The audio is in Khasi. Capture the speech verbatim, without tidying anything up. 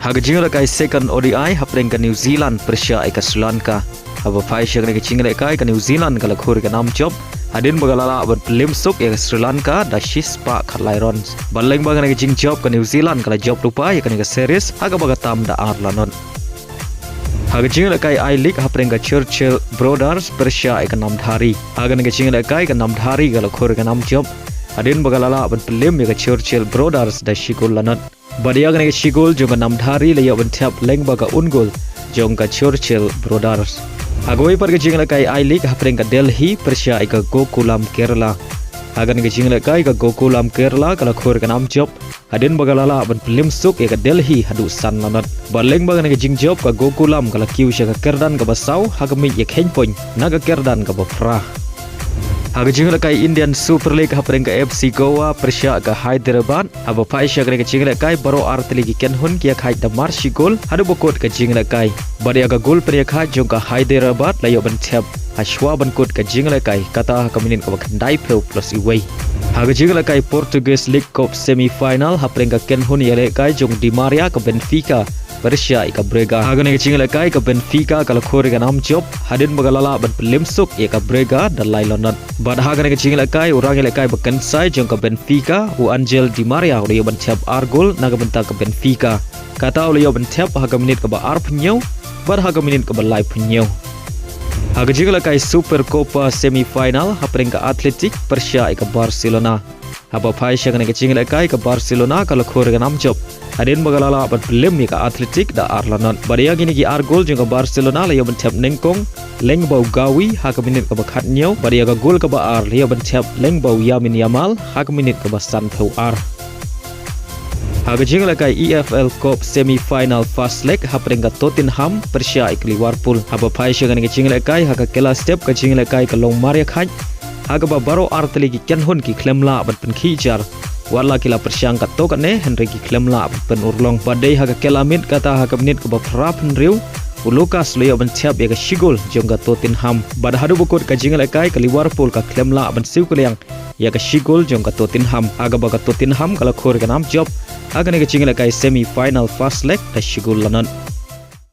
Ha ka jingïalehkai second O D I hapdeng ka New Zealand pyrshah ïa ka Sri Lanka. Haba phai sha kane ka jingïalehkai ka New Zealand ka la khur ïa ka nam jop hadien ba ka la lah ban pynliem suk ïa ka Sri Lanka da shispah khatlai runs. Bad lyngba kane ka jingjop ka New Zealand ka la jop lypa ïa kane ka series ha kaba ka tam da ar lanot. Ha ka jingïalehkai I-League hapdeng ka Churchill Brothers pyrshah ïa ka Namdhari. Ha kane ka jingïalehkai ka Namdhari ka la khur ïa ka nam jop hadien ba ka la lah ban pynliem ïa ka Churchill Brothers da shi gol lanot. Bad ïa kane ka shi gol jong ka Namdhari la ïoh ban thep lyngba ka un gol jong ka Churchill Brothers. Ha kawei pat ka jingïalehkai I-League hapdeng ka Delhi pyrshah ïa ka Gokulam Kerala. Ha kane ka jingïalehkai ka Gokulam Kerala ka la khur ïa ka nam jop hadien ba ka la lah ban pynliem suk ïa ka Delhi haduh san lanot. Bad lyngba kane ka jingjop ka Gokulam ka la kiew sha ka kyrdan kaba saw ha ka miej ïakhein point na ka kyrdan kaba phra. Ha ka jingïalehkai Indian Super League hapdeng ka F C Goa pyrshah ka Hyderabad. Haba phai sha kane ka jingïalehkai baroh artylli ki kynhun ki ïakhaid da mar shi gol haduh ba kut ka jingïalehkai. Bad ïa ka gol pynïakhaid jong ka Hyderabad la ïoh ban thep ha shwa ban kut ka jingïalehkai kata ha ka minit kaba khyndai phew plus iwei. Ha ka jingïalehkai Portuguese League Cup semi final hapdeng ka kynhun ïalehkai jong Di Maria ka Benfica pyrshah ïa ka Braga. Ha kane ka jingïalehkai ka Benfica ka la khur ïa ka nam jop hadien ba ka la lah ban pynliem suk ïa ka Braga da lai lanot. Bad ha kane ka jingïalehkai u rangïalehkai ba kynsai jong ka Benfica u Angel Di Maria u la ïoh ban thep ar gol na ka bynta ka Benfica. Kata u la ïoh ban thep ha ka minit kaba arphew hynñiew bad ha ka minit kaba laiphew hynñiew. Ha ka jingïalehkai Super Copa semi final hapdeng ka Athletic pyrshah ïa ka Barcelona. Haba phai sha kane ka jingïalehkai ka Barcelona ka la khur ïa ka nam jop hadien ba ka la lah ban pynliem ïa ka Athletic da ar lanot. Bad ïa kine ki ar gol jong ka Barcelona la ïoh ban thep nyngkong lyngba u Gavi ha ka minit kaba khathynñiew bad ïa ka gol kaba ar la ïoh ban thep lyngba u Lamine Yamal ha ka minit kaba sanphew ar. Ha ka jingïalehkai E F L Cup semi final first leg hapdeng ka Tottenham pyrshah ïa ka Liverpool. Haba phai sha kane ka jingïalehkai ha ka kylla step ka jingïalehkai ka long mar ïakhaid ha kaba baroh artylli ki kynhun ki khlem lah ban pynkhih jar. Wat la ki la pyrshang katto katne hynrei ki khlem lah ban pynurlong. Bad dei ha ka kylla miet kata ha ka minit kaba phraphew hynriew u Lucas u la ïoh ban thep ïa ka shi gol jong ka Tottenham. Bad haduh ba kut ka jingïalehkai ka Liverpool ka khlem lah ban siew kylliang ïa ka shi gol jong ka Tottenham ha kaba ka Tottenham ka la khur ïa ka nam jop ha kane ka jingïalehkai semi final first leg da shi gol lanot.